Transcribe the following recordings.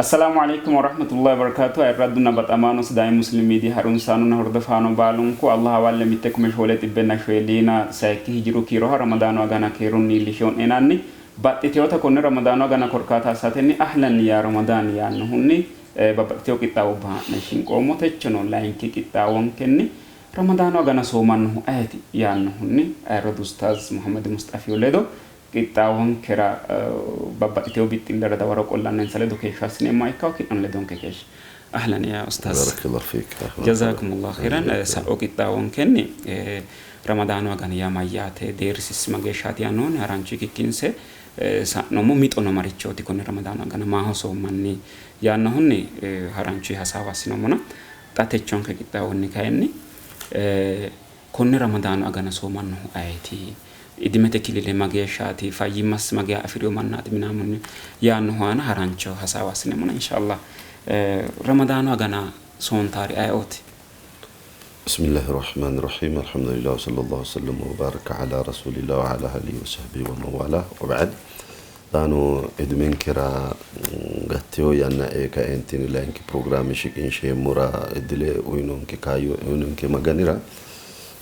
Assalaamu Aleykum Warahmatullahi Wabarakatuh Ayirraddunna baxamaano Sidaami Muslim Media harunsaanonna hordofaano baalunku Allah hawalle mitte kume shoole xibbenna shoyiliina sayikki hijiru kiiroha Ramadaanu agana keerunni iillisho'ne yinanni baxxiteewota konne Ramadaanu agana korkaata assatenni Ahlan yaa Ramadaan yaannohunni babbaxxiteewo qixxaawubba haa'ne shinqoommo. Techono layinki qixxaawonkenni Ramadaanu agana soomannohu ayeti yaannohunni ayirradu Ustaaz Muhammad Musxafiu ledo qixxaawonkera babbaxxitewo bixxillera dawaro qollanna insa ledo keeshsho assineemmoha ikkanno. Ki'neno ledonke keeshshe. Ahlan yaa Ustaaz. Barakallahu fiik. Jazakumullahu khairan. Sa'u qixxaawonkenni Ramadaanu agani yaa mayyaate, deerrisissi mageeshshaati yaannohunni haranchu kikkinse sa'noommo. Mixono marichooti konne Ramadaanu agana maaho soommanni yaannohunni haranchu hasaawa assinoommona xa techonke qixxaawonni kayinni konne Ramadaanu agana soomannohu ayeti? Idimete kilile mageeshshaati? Fayyimmas mageya afi'rino mannaati minaamunni yaannohu aana harancho hasaawa assineemmona inshallah. Ramadaanu agana soontaari ayeooti? Bismillahi rahmaani rahiim Alhamdulillah wa sallallahu wa sallam wa baraka ala rasulillah wa ala alihi wa sahbihi wa man wala wa ba'd. Xaano idimenkera gattewo yanna ee kaeentini layinki pirogiraame shiqinsheemmora iddile uyinonke kaayyo uyinonke Maganira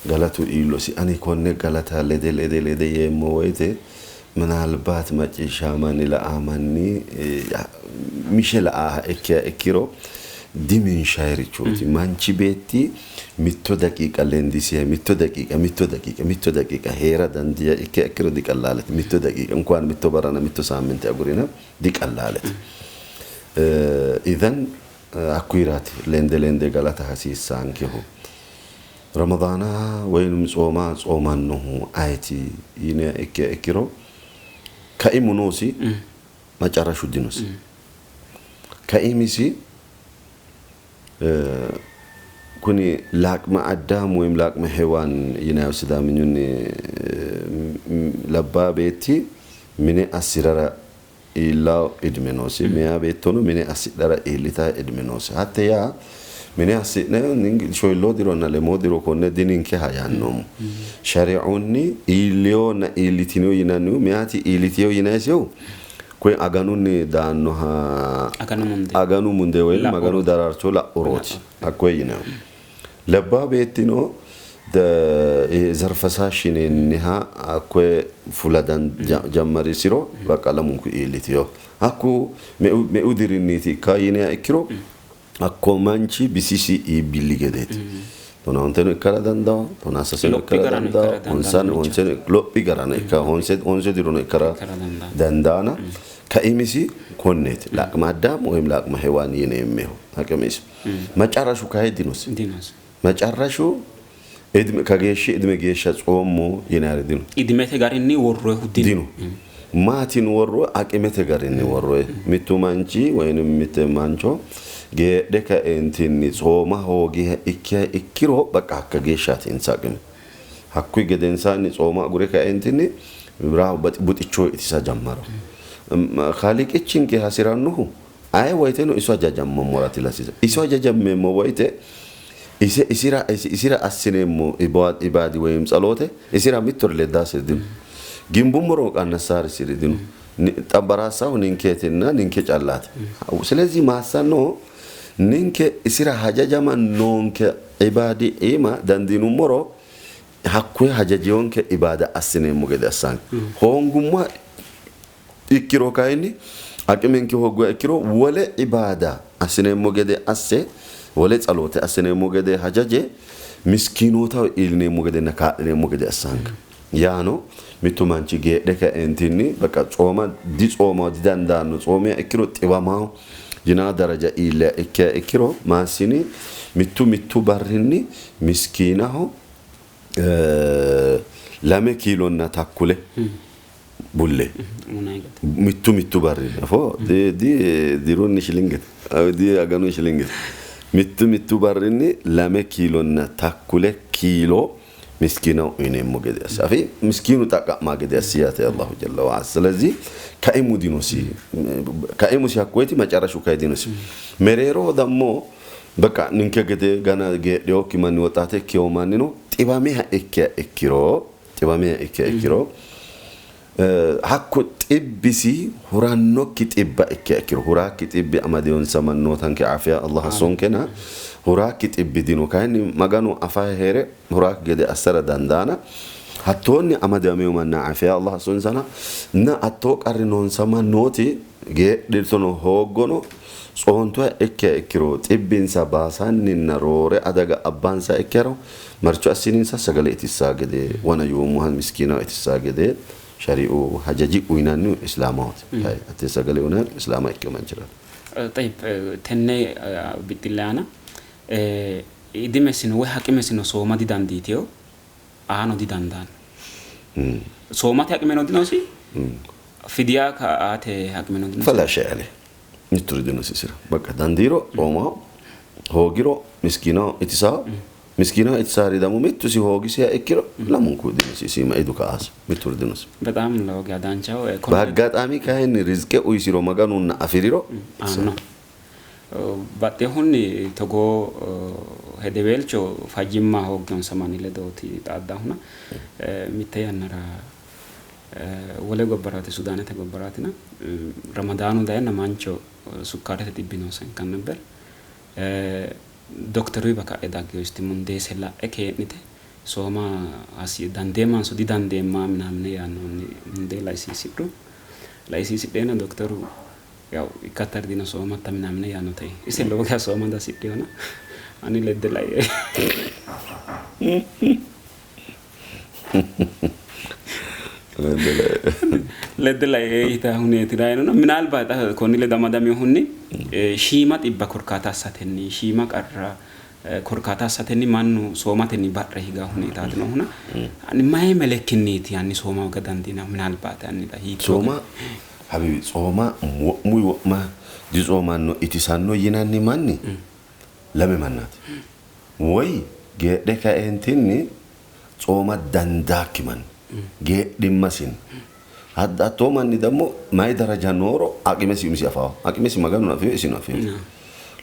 galatu iillosi. Ani konne galata lede lede lede yeemmo woyite minaalbaat macciishshaamanni la'aamanni mishe la'aaha ikkiha ikkiro diminshayirichooti. Manchi beetti mitto daqiiqa lendisiha mitto daqiiqa mitto daqiiqa mitto daqiiqa hee'ra dandiiha ikkiha ikkiro diqallaalete. Mitto daqiiqa inkuwaan mitto barrana mitto saamminte agurina diqallaalete. Idan hakkuyiraati lende lende galata hasiissaankehu. Ramadaana woynim tsooma tsoomannohu ayeti yiniha ikkiha ikkiro kaimu noosi, macarashu dinosi. Kaimisi kuni laaqma Addaam woyim laaqma Hewaan yinayihu Sidaaminyunni labbaa beetti mine assi'rara iillawo idme noosi. Meyaa beettono mine assidhara iillitayi idme noose. Hatte yaa mine assi'ne shoyilloo dironna lemoo diro konne dininkeha yaannoommo. Shari'unni iilliyonna iillitino yinannihu meyaati iillitiyo yinayisehu koye aganunni daannoha aganu mundee woyi maganu daraarcho la'urooti hakkoye yinayihu. Labbaa beettino zarfasaashshi yinanniha hakkoye fula jammarisiro baqa lamunku iillitino. Hakku meu dirinniiti ikka yiniha ikkiro hakko manchi bisisi iibbilli gedeeti. Tonaa onteno ikkara dandawo, tonaa saseno ikkara dandawo, honsano honseno lophi garano ikka honse dirono ikkara dandaana. Kaimisi konneeti. Laaqma Addaam woyim laaqma Hewaan yineemmehu aqimisi. Macarashu kayi dinosi. Dinosi. Macarashu idme kageeshshi idme geeshsha tsoommo yinayiri dino. Idmete garinni worroyihu dino. Dino. Maatin worroyi? Aqimete garinni worroyi. Mittu manchi woynim mitte mancho geedhe kaeentinni tsooma hoogiha ikkiha ikkiro baqa hakka geeshshaati insa aqime. Hakkuyi gedensaanni tsooma agure kaeentinni buxicho itisa jammaro. Kaaliiqichinke hasi'rannohu Aye woyiteno iso hajajammammora dilhasiisanno. Iso hajajammeemmo woyite ise isira isira assineemmo ibaadi woyim tsaloote isira mittore leddaasiri dino. Gimbummoro qannasaarisiri dino. Xabbaraassahu ninkeetinna ninke callaati. Silezih maassannoho ninke isira hajajama noonke ibaadi iima dandiinummoro hakkuye hajajiyonke ibaada assineemmo gede assanke. Hoongummoha ikkiro kayinni aqimenke hoogguha ikkiro wole ibaada assineemmo gede asse, wole tsaloote assineemmo gede hajaje miskiinootaho iillineemmo gedenna kaa'lineemmo gede assanke. Yaano mittu manchi geedhe kaeentinni baqa tsooma ditsoomaho didandaanno, tsoomiha ikkiro xiwamaho yinaa daraja iilliha ikkiha ikkiro maassini mittu mittu barrinni miskiinaho lame kiilonna takkule bulle mittu mittu barrinni afo di dirunni shilingete di aganu shilingete mittu mittu barrinni lame kiilonna takkule kiilo miskiina uyineemmo gede assi afi miskiinu xaqqa'maa gede assi yaate Allahu jalla wa azza. ስለዚህ kaimu dinosi kaimusi hakkoyeti macarashu kai dinosi mereeroho dammo. በቃ ninke gede gana geedhewokki manni woxaate ikkewo mannino xiwameha ikkiha ikkiro xiwameha ikkiha ikkiro hakko xibbisi hurannokki xibba ikkiha ikkiro huraakki xibbi amadeyonsa mannootanke afiya Allah assonkena huraakki xibbi dino kayinni maganu afa heere huraakki gede assara dandaana hattoonni amadameo manna afiya Allah assonsana na hattoo qarri noonsa mannooti geedhitono hooggono tsoontuha ikkiha ikkiro xibbinsa baasanninna roore adaga abbansa ikkero marcho assininsa sagale itissaa gede wana yoommoha miskiina itissaa gede shari'u hajaji uyinannihu islaamahooti. Hattee sagale uyinannihu islaama ikkino manchiraati. ጠይብ tenne bixxille aana idimesino woy haqimesino sooma didandiiteyo aano didandaanno. Soomate haqimeno dinosi, fidiya aate haqimeno dinosi. Fala shay'a aleh mitturi dinosi isira. Bakka dandiiro tsoomaho hoogiro miskiinaho itisaho miskiinaho itisaari ደግሞ mittusi hoogisiha ikkiro lamunku dinosi isiima idu ka'aasi mitturi dinosi. በጣም lowo geya danchaho. በአጋጣሚ kayinni rizqe uyisiro maganunna afiriro aanno. Baxxinohunni togoo hedeweelcho fayyimma hoogginonsa manni ledooti xaaddahuna mitte yannara wole gobbaraati Sudaanete gobbaraatina Ramadaanu dayenna mancho sukkaarete xibbi noosenkan ነበር dokteruyiwa ka'e daggino isti mundeese la'e kee'nite sooma dandeemmanso didandeemma minamine yaannohunni mundee laisiisidhu laisiisidheenna dokteru ያው ikkattari dino soomatta minamine yaanno ta'e ise lowo geya sooma dasidhiyona ani ledde laie ledde laie yita huneeti dayinono ምናልባት konni ledo amadaminohunni shiima xibba korkaata assatenni shiima qarra korkaata assatenni mannu soomatenni ba're higa huneetaati noohuna ani mayi melekkinniiti hanni sooma hoga dandiinannihu ምናልባት hanni xa hiittoo Tsooma habibi tsooma wo'muyi wo'ma ditsoomanno itisanno yinanni manni lame mannaati. Woy geedhe kaeentinni tsooma dandaakki manni geedhimmasinni hattoo manni ደግሞ mayi daraja nooro aqimesi umisi afaaho. Aqimesi maganu afeyo isino afeyo.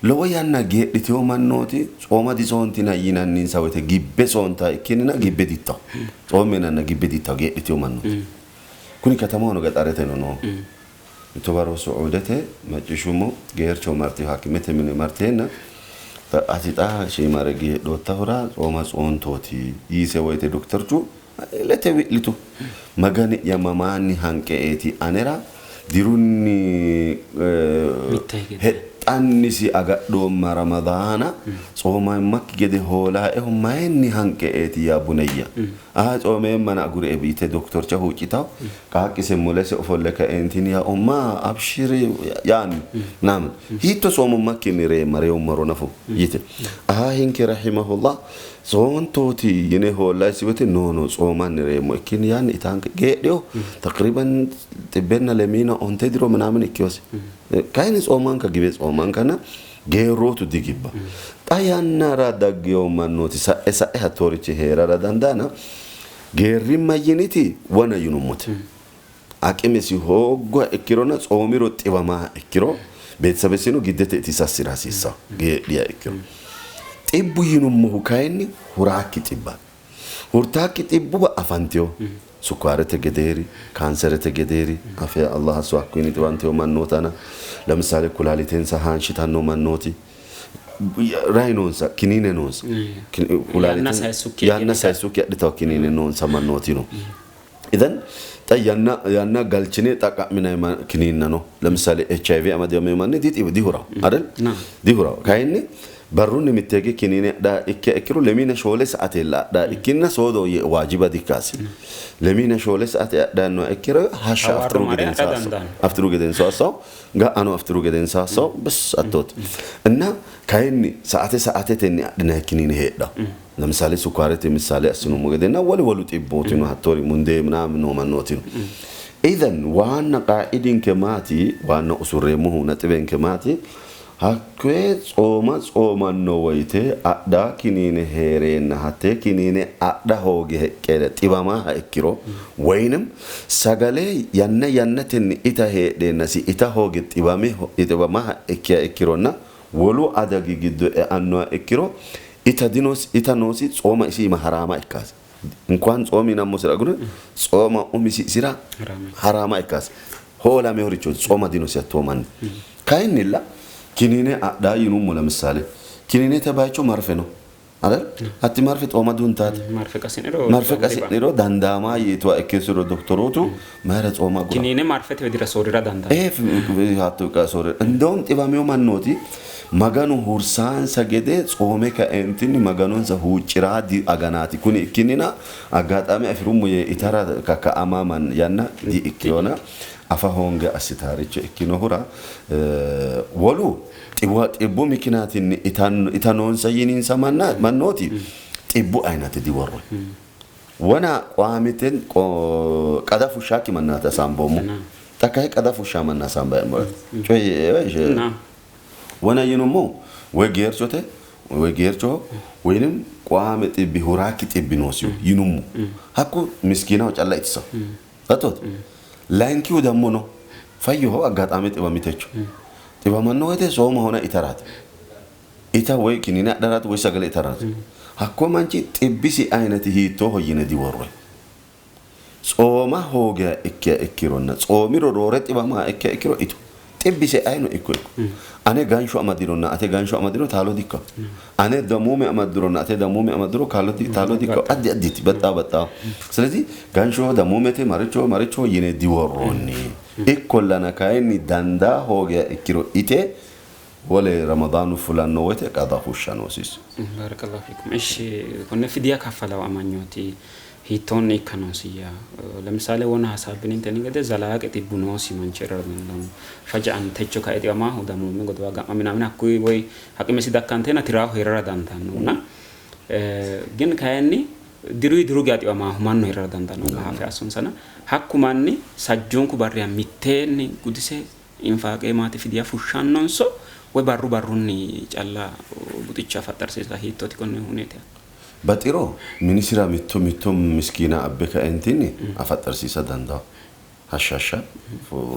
Lowo yanna geedhiteyo mannooti tsooma ditsoontina yinanninsa woyte gibbe tsoontaa ikkinnina gibbe diittawo. Tsoommenanna gibbe diittawo geedhiteyo mannooti. Kuni katamahono gaxareteno nooho. Mitto barro Suudete macciishshummo geercho marte hakimete mine marteenna ati xa shiimare geedhoottahura tsooma tsoontooti yiise woyte dokterchu lete wi'litu. Magani'ya mamaanni hanqeeti anera dirunni Mitte hige hexxannisi agadhoomma Ramadaana tsoomeemmakki gede hoolaaehu mayinni hanqeeti yaa bunayya aa tsoomeemmana agurie yite doktorcha huuccitawo qaaqqise mulese ofolle kaeentinni yaa umma abshiri yaanni ምናምን hiitto tsoomummakkinni reemma reyummaro nafu yite ahahinke rahimahullah tsoontooti yine hoollayisi woyte no no tsoomanni reemmo ikkinni yaanni itaanke geedheho taqriban xibbenna lemiina onte diro ምናምን ikkiyosi kayinni tsoomanka gibe tsoomankana geerrootu digibba xa yannara daggeyo mannooti sa'e sa'e hattoorichi heerara dandaana geerrimma yiniti wona yinummote aqimesi hooggoha ikkirona tsoomiro xiwamaha ikkiro beetesabesino giddete itisassira hasiissawo geedhiha ikkiro xibbu yinummohu kayinni huraakki xibba hurtaakki xibbuwa afanteyo sukkaarete gedeeri kaanserete gedeeri afe Allah asso hakkunni xiwanteyo mannootana ለምሳሌ ኩላሊቴንሳ haanshitanno mannooti ray noonsa kiniine noonsa Yanna sayissukki yanna sayissukki adhitawo kiniine noonsa mannooti no idan xa yanna yanna galchine xaqqa'minanni kiniinna no ለምሳሌ ኤች አይ ቪ amadamino manni dihurawo አይደል dihurawo kayinni barrunni mitte hige kiniine adha ikkiha ikkiro lemiina shoole sa'atella adha ikkinna soodo waajiba dikkaasi lemiina shoole sa'ate adhannoha ikkiro hashsha Hawarro aftiru mare gedensa adha assawo dandaanno. aftiru gedensa assawo ga'ano aftiru gedensa assawo bes hattooti እና kayinni sa'ate sa'atetenni adhinanni kiniine heedhawo ለምሳሌ sukkaarete ምሳሌ assinummo gedenna wolu wolu xibbootino hattoori mundee ምናምን noo mannootino Idan waanna qaa'idinke maati waanna usurreemmohu naxibenke maati hakkoye tsooma tsoomanno woyte adha kiniine hee'reenna hattee kiniine adha hooge heqqeere xiwamaha ikkiro woyinim sagale yanna yannatenni ita heedheennasi ita hooge xiwamaha ikkiha ikkironna Wolu adagi giddo eannoha ikkiro ita dinosi, ita noosi, tsooma isi iima haraama ikkaasi. እንኳን ጾም ይናሞስራ agure tsooma umisi isira haraama ikkaasi. Hoolameworichooti tsooma dinosi hattoo manni. Kayinnilla kiniine adhaa yinummo ለምሳሌ kiniinete bayicho marfe no አይደል? Hatti marfe xooma duntaate. Marfe qasi'niro Marfe qasi'niro dandaamaa yiituha ikkisiro doktorootu mayira tsooma agura? Kiniine marfete widira soorrira dandaanno. Ee hatto soorrira. እንደውም xiwameyo mannooti Maganu hursaansa gede tsoome kaentinni Maganonsa huucci'raa aganaati. Kuni ikkinnina aggaxaame afi'rummo yee itara kakka'amaa yanna di''ikkinona afa hoonge assitaaricho ikkinohura wolu xibbu mikinaatinni ita noonsa yininsa mannooti xibbu ayinate diworroy. Wona qoamiten qada fushshaakki mannaati hasaamboommo. Xa kayi qada fushshaa manna hasaambayi hee'noommo. Wona yinummo woy geerchote woy geerchoho woynim qoame xibbi huraakki xibbi noosiho yinummo hakku miskiinaho calla itisawo. Hattooti. Layinkihu dammo no fayyoho aggaxaame xiwamitecho. Xiwamanno woyte soomahona itaraati. Ita woy kiniine adharaati woy sagale itaraati. Hakko manchi xibbisi ayinati hiittooho yine diworroy. Tsooma hoogiha ikkiha ikkironna tsoomiro roore xiwamaha ikkiha ikkiro ito. Xibbise ayino ikko ikko. Ane ganshu amadironna ate ganshu amadiro taalo dikkawo. Ane damuume amadduronna ate damuume amadduro taalo dikkawo. Addi additi baxxaawo baxxaawo. ስለዚህ ganshoho damuumete marichoho marichoho yine diworroonni. Ikkollana kayinni dandaa hoogiha ikkiro ite wole Ramadaanu fulanno woyte qada fushsha noosi. Barakallahu fiikum. Ishi konne fidiya kaffalawo amanyooti hiittoonni ikka noosiyya? ለምሳሌ wona hasaabbinintenni gede zalaaqe xibbu noosi manchi hee'rara dandaanno. Faja'an techo kae xiwamaahu damuume godowa ga'ma minaamin hakkuyi woy haqimesi dakkanteenna tiraahu hee'rara dandaannona. Gin kayinni diruyi diru geya xiwamaahu mannu hee'rara dandaanno haafe assonsana. Hakku manni sajjuunku barriha mitteenni gudise infaaqee maati fidiya fushshannonso woy barru barrunni calla buxicha faxxarsiisa hiittooti konne huneete? Baxiro minisira mitto mitto miskiina abbe kaentinni afaxxarsiisa dandawo. Hashsha hashsha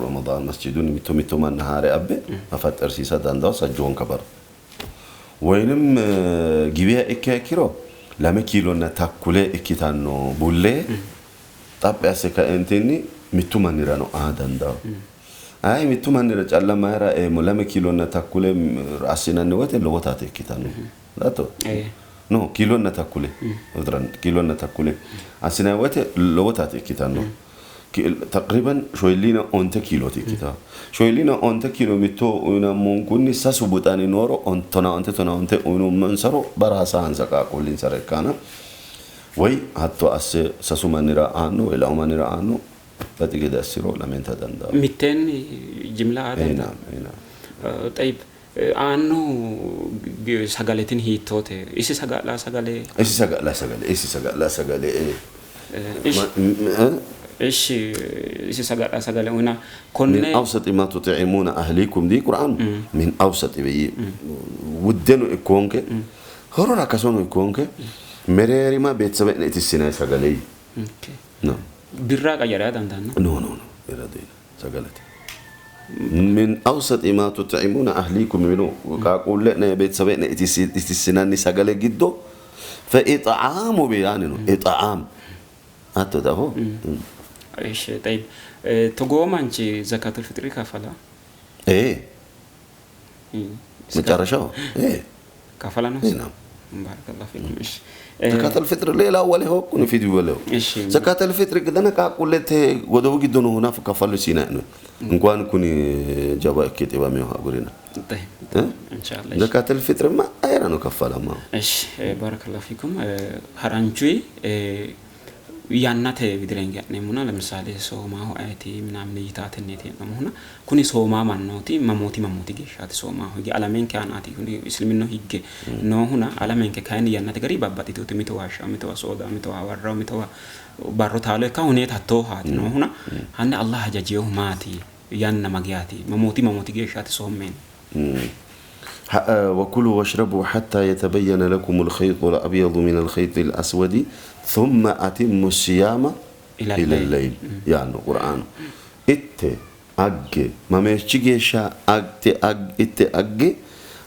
Ramadaan masjidunni mitto mitto manna haare abbe afaxxarsiisa dandawo sajjoonka barra. Woyinim giwiha ikkiha ikkiro 2 kiilonna takkule ikkitanno bullee xaphi asse kaentinni mittu mannirano aa dandawo. Ayi mittu mannira calla mayira eemmo 2 kiilonna takkule assinanni woyte lowotaati ikkitanno. Hatto? No kiilonna takkule kiilonna takkule assinanni woyte lowotaati ikkitanno. Taqriban shoyilliina onte kiilooti ikkitanno. Shoyilliina onte kiilo mitto uyinammonkunni sasu buxani nooro 95 95 uyinummonsaro baraasaansa qaaqquullinsara ikkaana woy hatto asse sasu mannira aanno woy lamu mannira aanno baxi gede assiro lamenta dandaanno. Mitteenni jimla aa dandaanno. Ee naam. Xayib aanno sagaletin hiittoote? Isi saga'laa sagale? Isi saga'laa sagale, isi saga'laa sagale. Ishi isi saga'laa sagale uyina konne Min awsati ma tut'imuna ahlikum di Qur'an min awsati bi wuddenu ikkoonke horo rakkasono ikkoonke mereerima beetsabe'ne itissinay sagale. No. Birraa qayyaraa dandaanno? No no no birra dina sagalete. Min awsati ma tut'imuna ahlikum minu qaaqquulle'ne beetsabe'ne itissinanni sagale giddo fa it'aamu biyaani no it'aam hatto dafo. Ishi xayib togoo manchi zakatul fixri kafala? Ee. መጨረሻው ee kafala ነው? Ee naam. Barakallahu fiikum. Ishi Zakatul fixri ሌላ ወሌሆ ኩኒ ፊድ ወሌሆ Ishi Zakatul fixri gidana qaaqquullete godowu giddo noohu nafu kafallu siina እንኳን ኩኒ ጀባ ikke xiwameho agurina. ጠይብ ኢንሻአላህ። Zakatul fixri ma ayerano kaffalama. Ishi barakallahu fiikum. Haranchuyi yannate widira hinge ha'neemmona ለምሳሌ soomaho ayeti ምናምን yitaatenneeti hee'noommohuna kuni soomaa mannooti mamooti mamooti geeshshaati soomaho hige alamenke aanaati kuni isliminno higge noohuna alamenke kayinni yannate gari babbaxxiteyooti mitowa hashsha mitowa sooda mitowa hawarraho mitowa barro taalo ikka huneeta hattoohaati noohuna hanni Allah hajajeehu maati yanna mageyaati mamooti mamooti geeshshaati soommeen? وكلوا واشربوا حتى يتبين لكم الخيط الأبيض من الخيط الأسود ثم أتموا الصيام إلى إلى الليل. الليل يعني القرآن itte agge mameechi geeshsha agte itte agge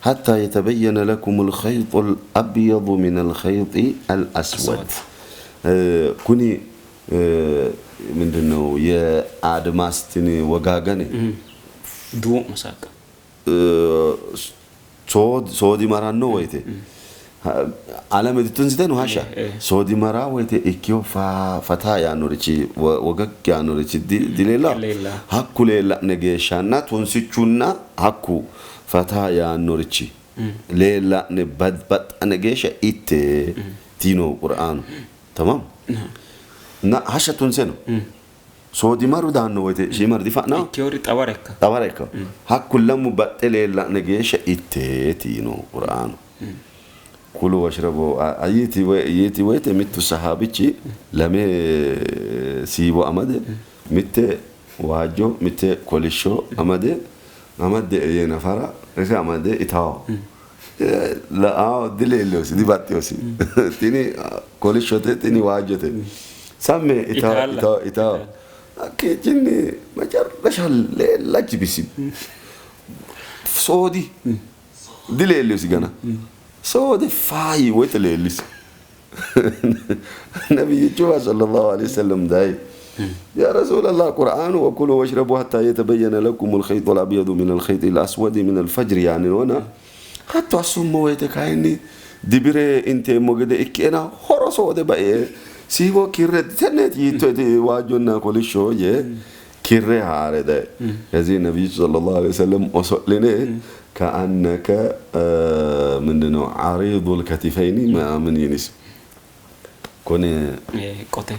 حتى يتبين لكم الخيط الأبيض من الخيط الأسود። Kuni ምንድነው? የአድማስ tini ወጋገን duu'mo ሳቅ soodi maranno woyte alame tunsiteno hasha soodi mara woyte ikkiyo fata yaannorichi wogag yaannorichi dileella hakku leella'ne geeshshanna tunsichunna hakku ፈታ yaannorichi leella'ne baxxane geeshsha itte tiino ቁርአኑ። ተማም። እና hasha tunse ነው። Soodi maru daanno woyte shiimar difa'na ikkiyori xawara ikka xawara ikka hakku lamu baxxe leella'ne geeshsha itteeti yino ቁርአኑ። Kulu washrabu yiiti woyte mittu sahaabichi lame siibo amade, mitte waajjo mitte kolishsho amade amadde yee nafara ise amade itawo la'awo dileelleosi dibaxxeosi, tini kolishshote tini waajjote samme itawo itawo itawo hakkiichinni መጨረሻ leella jibisi soodi dileelliosi gana soode faayi woyte leellisi ነቢይቹ ሰለላሁ ዐለይሂ ወሰለም ዳይ يا رسول الله قرآن وكلوا واشربوا حتى يتبين لكم الخيط الأبيض من الخيط الأسود من الفجر yaannoona hatto assummo woyte kayinni dibire inteemmo gede ikkeena horo soode bae siiwo kirre tenneeti yiittoeti waajjonna kolishsho yee kirre haare daye ከዚህ ነቢዩ ሰለላሁ ዐለይሂ ወሰለም oso'line ከአነከ ምንድነው ዓሪዱል ከቲፈይኒ ምናምን yinis kuni qote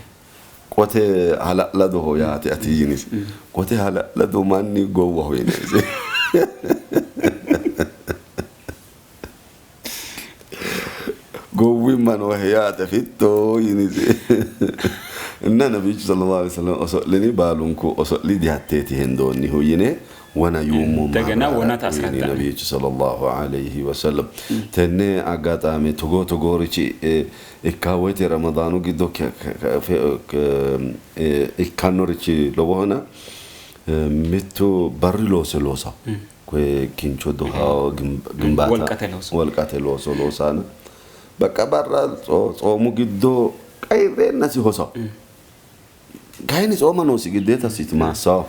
qote hala'ladoho yaate ati yinis qote hala'lado manni gowwaho yinis gowwimma noohe yaate fitto yinis እና ነቢዩ ሰለላሁ ዐለይሂ ወሰለም oso'lini baalunku oso'li dihatteeti hendoonnihu yine wona yuummo እንደገና wona ታስረዳለህ። ነቢዩ ሰለላሁ ዐለይሂ ወሰለም tenne አጋጣሚ togo togoorichi ikka woyte ramadaanu giddo ikkannorichi lowohona mittu barri loose loosa koye kincho doha ግንባታ wolqate looso. wolqate looso loosana በቃ barra ጾሙ giddo qayreennasi hosa kayinni tsooma noosi giddeetasiiti maassawo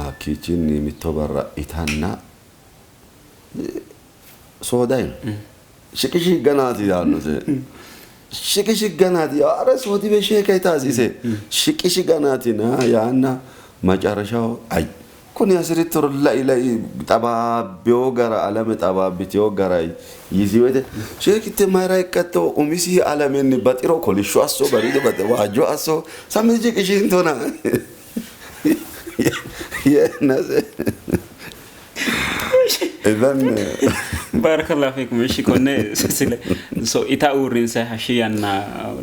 hakkiichinni mitto barra itanna sooday ነው shiqishi ganaati yaannose shiqishi ganaati ኧረ soodi besheeka itaasise shiqishi ganaatina yaanna መጨረሻው አይ kuni asirrittoro lai lai xabaabbeyo gara alame xabaabbiteyo gara yisi woyte sheekitte mayra ikkatto umisi alamenni baxiro kolishsho asso barido baxe waajjo asso sammi shiqishintona yeenase ኢዘን ባረከላሁ ፊኩም። እሺ konne sile so ita uurrinse hashshi yanna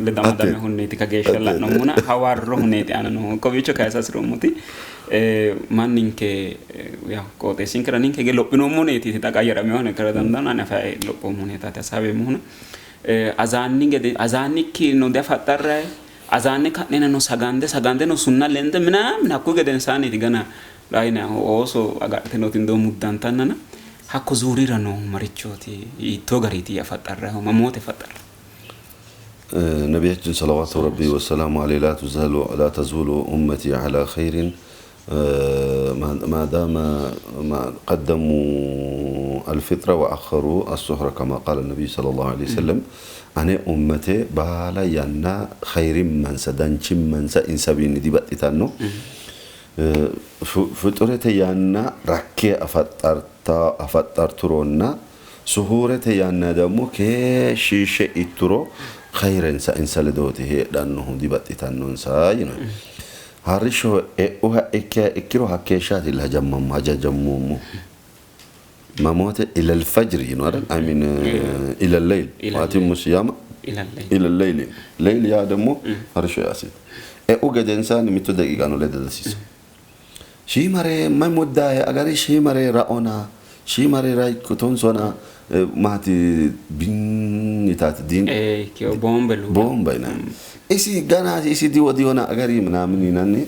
ledamadame hunneeti kageeshsha la'nommuna hawarro hunneeti aana noohu kowiicho kayisa hasirommoti manninke yaw qooxeessinkera ninke hige lophinoommoneeti xa qayyaramewoha ikkara dandaanno ani afaye lophoommoneetaati hasaaweemmohuna azaanni gede azaannikki no diafaxxarrayi azaanne ka'nena no sagande sagande no sunna lende ምናምን hakkuyi gedensaanniiti gana layinahu ooso agadhite nooti indoo muddantannana hakko zuurira noohu marichooti hiittoo gariiti afaxxarrayihu mamoote faxxarra? ነቢያችን ሰለዋቱ ረቢ ወሰላሙ ዐለይሂ ላ ተዙሉ ኡመቲ ዐላ ኸይሪን ما دام ما قدموا الفطر وأخروا السحر كما قال النبي صلى الله عليه وسلم ane ummate baala yanna khayrimmansa danchimmansa insawiinni dibaxxitanno fuxurete yanna rakke afaxxarturonna suhuurete yanna ደግሞ keeshshiishshe itturo khayrensa insa ledooti heedhannohu dibaxxitannonsa yino harrisho e'uha ikkiha ikkiro hakkeeshshaati hajajammoommo mamote ila alfajr yino አይደል I mean ila al-layl وأتموا الصيام ኢለለይ ila al-layl layl ያ ደግሞ harrisho yaasiit e'u gedensaanni mitto daqiiqano leda dasiisa shiimare may muddaye agari shiimare ra'ona shiimare tonsona maati binyitaati diin ቦምብ lu ቦምብ ይናል isi ganaati isi diwo diwona agari ምናምን yinanni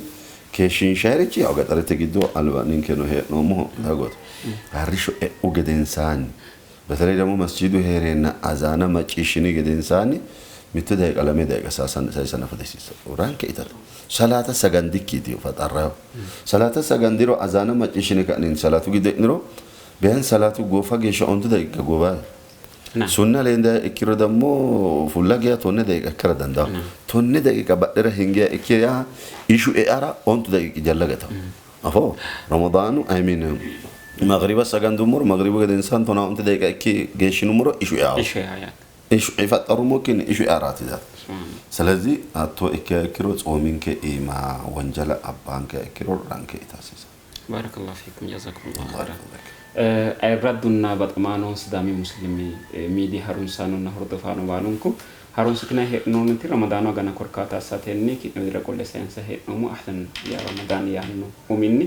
keeshshinshayiirichi yaw gaxarete giddo alba ninkeno hee'noommoho dagote arrishsho e'u gedensaanni በተለይ ደግሞ መስጂዱ heereenna azaana macciishshini gedensaanni 5 daqiiqa 2 daqiiqa sayisa nafa dihasiissanno. Ranke itate. Salaata sagandikkiiti faxarrayo. Salaata sagandiro azaana macciishshine ka'neen salaatu giddo e'niro ቢያንስ salaatu goofa geeshsha 10 daqiiqa goobaa. Sunna lenda ikkiro ደግሞ fulla geya 10 daqiiqa ikkara dandaao. 10 daqiiqa badhera hingiya ikkiya ishu e'ara 10 daqiiqi jalla gatawo. Afoo Ramadaanu, I mean, maghriba sagandummoro maghribu gedensaan 15 daqiiqa ikki geeshshinummoro ishu e'ao. Ishu e'a yaate. Ishu ifaxxarummokkinni ishu e'araati yaate. ስለዚህ hatto ikkiha ikkiro tsoominke iima wonjala abbaankeha ikkiro ranke ita hasiissanno. Barakallahu fiikum jazakumullahu khairan. Ayirraddunna baxamaano Sidaami Muslimi miidiy harunsaanonna hordofaano baalunku harunsitinanni hee'noonniti Ramadaanu agana korkaata assatenni ki'ne widira qolle sayinsa hee'noommo Ahlan yaa Ramadaan yaanno uminni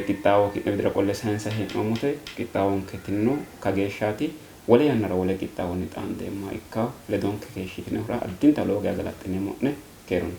qixxaawo ki'ne widira qolle sayinsa hee'noommote qixxaawonke tinino kageeshshaati wole yannara wole qixxaawonni xaandeemmoha ikkawo ledonke keeshshitinihura addinta lowo geya galaxxineemmo'ne keerunni.